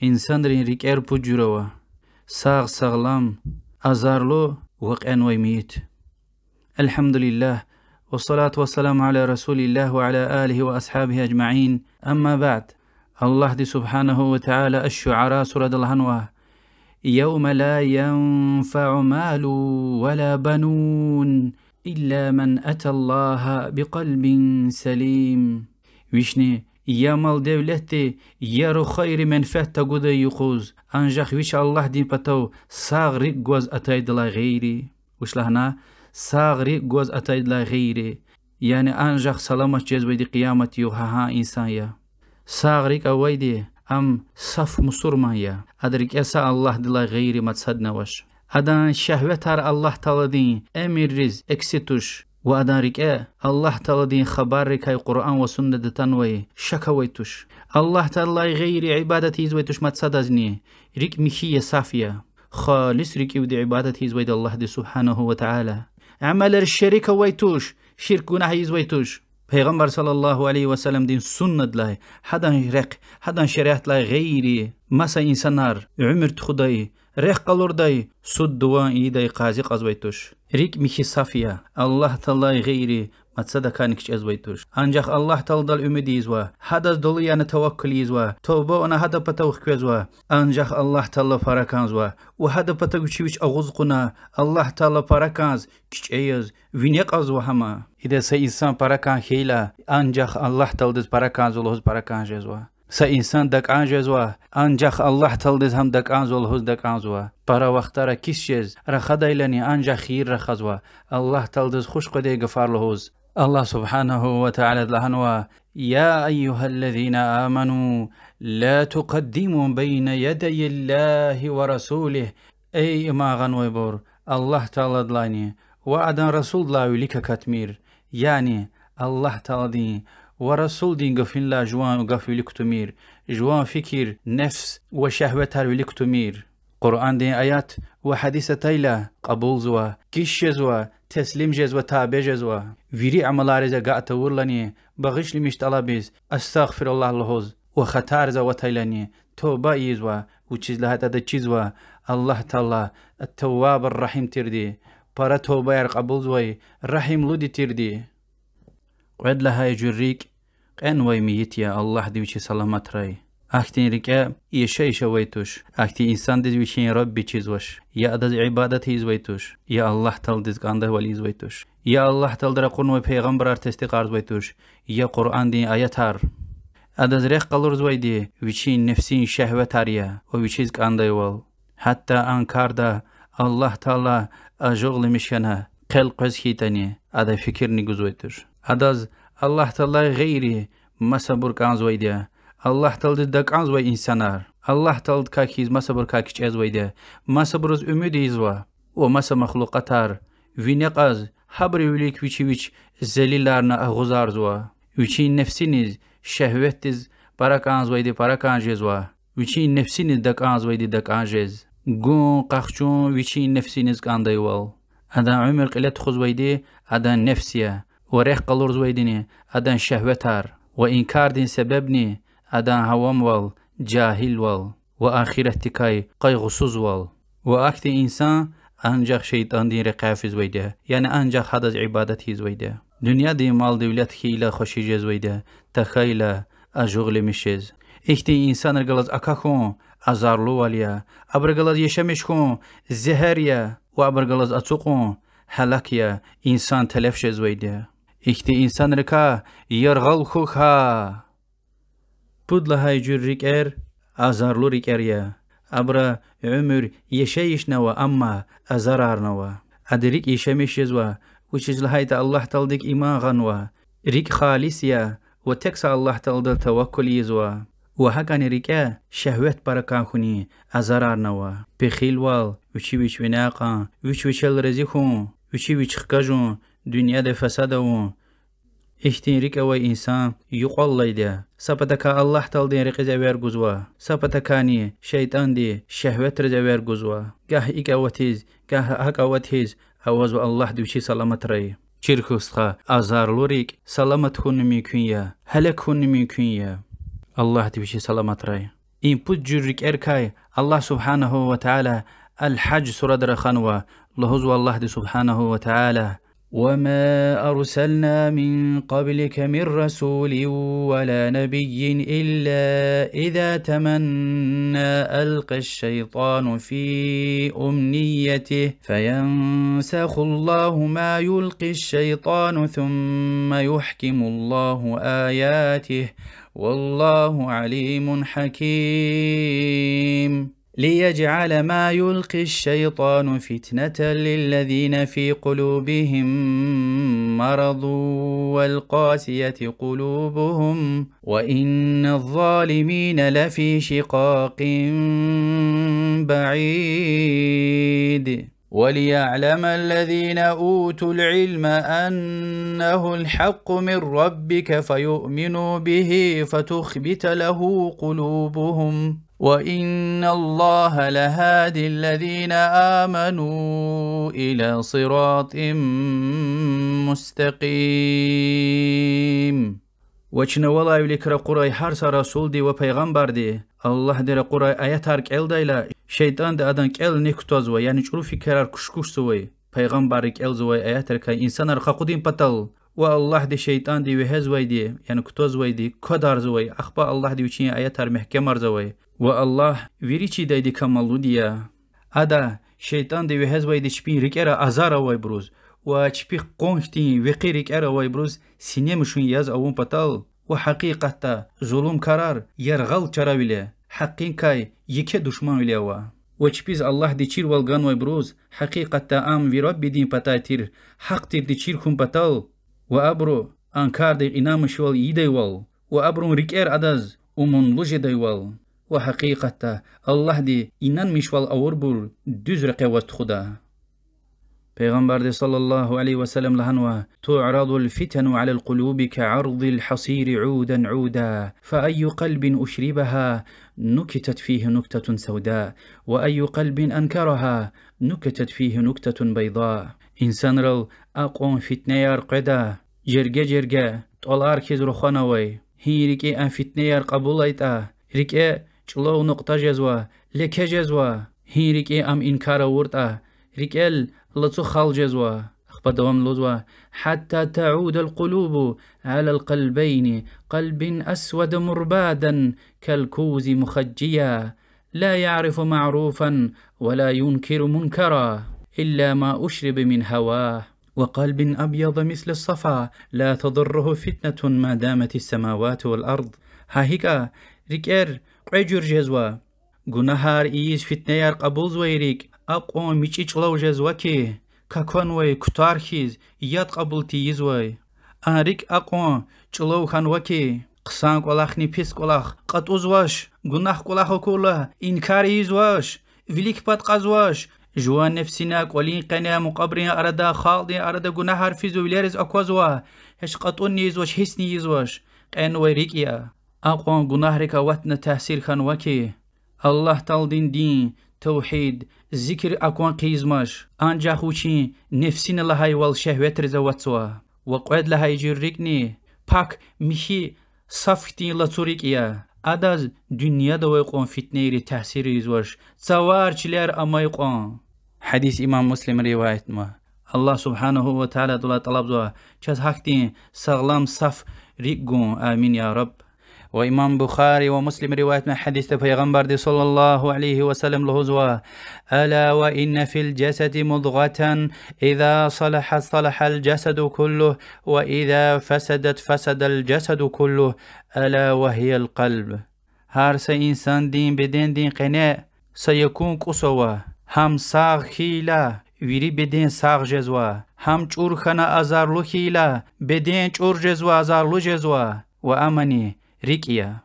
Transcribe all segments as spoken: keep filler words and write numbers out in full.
Инсанрин рикӀер пуд жуьре ава: сагъ-сагълам, азарлу ва кьенвай мейит. الحمد لله، والصلاة والسلام على رسول الله وعلى آله وأصحابه أجمعين. أما بعد. Аллагьди سبحانه وتعالى الشعراء сурада лагьанва: يوم لا ينفع مال ولا بنون إلا من أتى الله بقلب سليم. Вишни я мал-девлетди, я рухвайри менфят тагудай юкъуз, анжах вич Аллагьдин патав сагъ рикӀ гваз атайдалай гъейри. Вуч лагьана? Сагъ рикӀ гваз атайдалай гъейри. Яни анжах саламат жезвайди къиямат югъ гьа гьа инсан я. Сагъ рикӀ авайди, ам саф мусурман я. Адан рикӀе са Аллагьдилай гъейри мад садни авач. Адан шегьветар Аллагь Тааладин эмирриз акси туш. Ва адан рикӀе Аллагь Тааладин хабаррикай, Къуръан ва суннада атанвай, шак авай туш. Аллагь Таалалай гъейри ибадат ийизвай туш мад садазни. РикӀ михьи я, саф я. Халис рикӀивди ибадат ийизвайди Аллагьдиз سبحانه وتعالى. Амалар шерик авай туш, ширк гунагь ийизвай туш. Пайгъамбар صلى الله عليه وسلمдин суннадилай, гьадан рехъ, гьадан шариатдилай гъейри маса инсанар уьмуьр тухудай, рехъ къалурдай, суд-дуван ийидай, къази кьазвай туш. РикӀ михьи, саф я, Аллагь Таалалай гъейри мад садакайни кичӀезвай туш. Анжах Аллагь Тааладал умуд ийизва, гьадаз далу яна таваккул ийизва, тавба авуна гьадан патав хквезва, анжах Аллагь Таала пара кӀанзава ва гьадан патав вичи вич агъуз кьуна, Аллагь Таала пара кӀанз, кичӀе яз, вине кьазва гьам. Ида са инсан пара кӀан хьайила, анжах Аллагь Тааладиз пара кӀанзава лугьуз пара кӀан жезва. Са инсан дакӀан жезва, анжах Аллагь Тааладиз гьам дакӀанзава лугьуз дакӀанзава. Пара вахтара кис жез рахадайлани анжах хийир рахазва, Аллагь Тааладиз хуш къведай гафар лугьуз. Аллагь سبحانه وتعالى лагьанва: يا أيها الذين آمنوا لا تقدموا بين يدي الله ورسوله. Эй иман гъанвайбур, Аллагь Тааладилайни ва Адан Расулдилай вилик акатмир. Яни Аллагь Тааладин ва Расулдин гафунилай жуван гаф вилик кутумир, жуван фикир, нефс ва шегьветар вилик кутумир. Къуръандин аят ва гьадис атайла, кьабулзава, кис жезва, теслим жезва, табий жезва. Вири амалариз агакь тавурлани, багъишламиш тӀалабиз, أستغفر الله лугьуз, ва хатариз аватайлани, тавба ийизва, вучиз лагьайтӀа ада чизва Аллагь Таала التواب الرحيم тирди, пара тавбаяр кьабулзавай, регьимлуди тирди. Кьвед лагьай жуьре рикӀ кьенвай мейит я, Аллагьди вичи саламатрай. Ахьтин рикӀе яшайиш авай туш, ахьтин инсандиз вичин Рабби чизвач, я адаз ибадат ийизвай туш, я Аллагь Тааладиз кӀандайвал ийизвай туш, я Аллагь Таалади ракъурнавай пайгъамбарар тестикьарзавай туш, я Къуръандин аятар. Адаз рехъ къалурзавайди вичин нефсин шегьветар я ва вичиз кӀандайвал. Гьатта а карда Аллагь Таала ажугъламиш хьана, хъел къвез хьайитӀани, ада фикирни гузвай туш. Адаз Аллагь Таалалай гъейри масабур кӀанзавайди я, Аллагь Тааладиз дакӀанзавай инсанар, Аллагь Тааладикай хьиз масабурукай кичӀезвайди я, масабуруз умуд ийизва, ва маса махлукьатар вине кьаз, гьабурун вилик вичи вич зелиларна агъузарзава. Вичин нефсиниз, шегьветдиз пара кӀанзавайди пара кӀан жезва. Вичин нефсиниз дакӀанзавайди дакӀан жез. Гун, къахчун вичин нефсиниз кӀандайвал. Адан уьмуьр кьиле тухузвайди адан нефс я, ва рехъ къалурзавайдини адан шегьветар, ва и кардин себебни адан авамвал, жагьилвал ва ахиратдикай къайгъусузвал. Ва ахьтин инсан анжах шейтӀандин рекьяй физвайди я, яни анжах гьадаз ибадат ийизвайди я. Дуьньядин мал-девлет хьайила хвеши жезвайди я, тахьайла ажугъламиш жез. Ихьтин инсанрихъ галаз акахьун азарлувал я, абурухъ галаз яшамиш хьун зегьер я, ва абурухъ галаз ацукьун гьалак я, инсан телеф жезвайди я. Ихьтин инсанрикай яргъал хьухь гьа. Пуд лагьай жуьре рикӀер азарлу рикӀер я. Абуру уьмуьр яшайишни ава, амма азарарни ава. Адан рикӀ яшамиш жезва, вучиз лагьайтӀа Аллагь Тааладик иман гъанва. РикӀ халис я ва тек са Аллагь Тааладал таваккул ийизва. Ва гьакӀни рикӀе шегьвет пара кӀан хьуни азарарни ава. Пехилвал, вичи вич вине кьун, вич вичел рази хьун, вичи вич хкажун, дуьньяда фасад авун, ихьтин рикӀ авай инсан юкьвал алайди я. Са патакай Аллагь Тааладин рекьиз эвер гузва, са патакайни шейтӀандин шегьветриз эвер гузва. Гагь икӀ аватиз, гагь акӀ аватиз авазва, Аллагьди вичи саламатрай. Чирхуьл, стха, азарлу рикӀ саламат хьунни мумкин я, гьалак хьунни мумкин я. Аллагьди вичи саламатрай. И пуд жуьре рикӀерикай Аллагь سبحانه وتعالى Аль-Гьаж сурада раханва, лугьузва Аллагьди سبحانه وتعالى: وما أرسلنا من قبلك من رسول ولا نبي إلا إذا تمنى ألقى الشيطان في أمنيته فينسخ الله ما يلقي الشيطان ثم يحكم الله آياته والله عليم حكيم. ليجعل ما يلقي الشيطان فتنة للذين في قلوبهم مرض والقاسية قلوبهم وإن الظالمين لفي شقاق بعيد. وليعلم الذين أوتوا العلم أنه الحق من ربك فيؤمنوا به فتخبت له قلوبهم وإن الله لهادي الذين آمنوا إلى صراط مستقيم. Ва чна валай вилик ракъурай гьар са расулди ва пайгъамбарди, Аллагьди ракъурай аятар кӀелдайла, шейтӀанди адан кӀелни кутазва, яни чӀуру фикирар кушкушзавай, пайгъамбарри кӀелзавай аятрикай инсанар къакъудун патал, ва Аллагьди шейтӀанди вегьезвайди, яни кутазвайди, квадарзавай, ахпа Аллагьди вичин аятар мягькемарзавай. Ва Аллагь вири чидайди камаллуди я. Ада шейтӀанди вегьезвайди чпин рикӀера азар авайбуруз ва чпихъ къван хьтин векъи рикӀер авайбуруз синемишун яз авун патал, ва гьакъикъатда зулумкарар яргъал чаравиле, гьакъикай еке душманвиле ава. Ва чпиз Аллагьди чирвал ганвайбуруз гьакъикъатда ам ви Раббидин патай тир гьахъ тирди чир хьун патал, ва абуру а кардихъ инанмишвал ийидайвал, ва абурун рикӀер адаз умунлу жедайвал, ва гьакъикъатда Аллагьди инанмишвал авурбур дуьз рекье аваз тухуда. Пайгъамбарди صلى الله عليه وسلم лагьанва: تعرض الفتن على القلوب كعرض الحصير عودا عودا، فأي قلب أشربها نكتت فيه نكتة سوداء، وأي قلب أنكرها نكتت فيه نكتة بيضاء. Инсанрал акьван фитнеяр къведа, жерге-жерге тӀвалар хьиз рухванавай. Гьи рикӀи а фитнеяр кьабулайтӀа, рикӀе чӀулав нукьта жезва, леке жезва. Гьи рикӀи ам инкар авуртӀа, рикӀел лацу хал жезва. Ахпа давам лугьузва: حتى تعود القلوب على القلبين، قلب أسود مربادا كالكوز مخجيا، لا يعرف معروفا ولا ينكر منكرا إلا ما أشرب من هواه، وقلب أبيض مثل الصفا لا تضره فتنة ما دامت السماوات والأرض. Гьа гьикӀа рикӀер кьве жуьре жезва: гунагьар ийиз фитнеяр кьабулзавай рикӀ акьван мичӀи чӀулав жезва хьи, какванвай кутар хьиз яд кьабул тийизвай. А рикӀ акьван чӀулав хьанва хьи, хъсан кӀвалахни пис кӀвалах кьатӀузвач, гунагь кӀвалах акурла инкар ийизвач, вилик пад кьазвач, жуван нефсина, кӀвалин къене, мукьвабурун арада, халкьдин арада гунагьар физва, вилериз аквазва, гьич кьатӀунни ийизвач, гьиссни ийизвач. Кьенвай рикӀ я. Акьван гунагьрик аватна таъсир хьанва хьи, Аллагь Тааладин дин, тавгьид, зикр акван хъийизмач, анжах вичин нефсина лагьайвал шегьветриз аватзава. Ва кьвед лагьай жуьре рикӀни пак, михьи, саф хьтин лацу рикӀ я. Адаз дуьньяда авай кьван фитнейри таъсир ийизвач, цавар чилер амай кьван. Гьадис имам Муслима риваятнава. Аллагь سبحانه وتعالىдилай тӀалабзава чаз гьахьтин сагълам, саф рикӀ гун. Амин, я Рабб. Ва имам Бухари ва Муслима риваятнавай гьадисда Пайгъамбарди صلى الله عليه وسلم лугьузва: ألا وإن في الجسد مضغة إذا صلحت صلح الجسد كله وإذا فسدت فسد الجسد كله ألا وهي القلب. Гьар са инсандин бедендин къене са якӀун кӀус ава. Гьам сагъ хьайила, вири беден сагъ жезва. Гьам чӀур хьана, азарлу хьайила, беден чӀур жезва, азарлу жезва. Ва амани рикӀ я.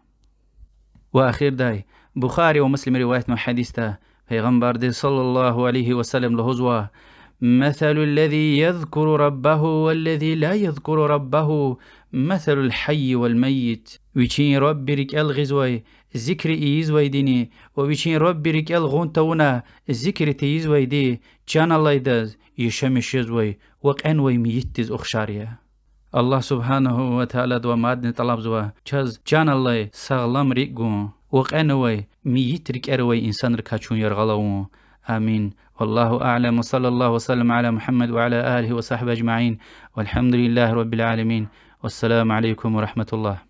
Ва ахирдай, Бухари ва Муслима риваятнавай гьадисда Пайгъамбарди صلى الله عليه وسلم лугьузва: مثل الذي يذكر ربه والذي لا يذكر ربه مثل الحي والميت. Вичин Рабби рикӀел гъизвай, зикр ийизвайдини ва вичин Рабби рикӀел гъун тавуна, зикр тийизвайди чан алайдаз, яшамиш жезвай ва кьенвай мейитдиз ухшар я. Аллагь سبحانه وتعالىдивай мадни тӀалабзава чаз чан алай сагълам рикӀ гун. векьенавай, мейит рикӀера авай инсанрикай чун яргъал авун. آمين. والله أعلم، وصلى الله وسلم على محمد وعلى آله وصحبه أجمعين، والحمد لله رب العالمين، والسلام عليكم ورحمة الله.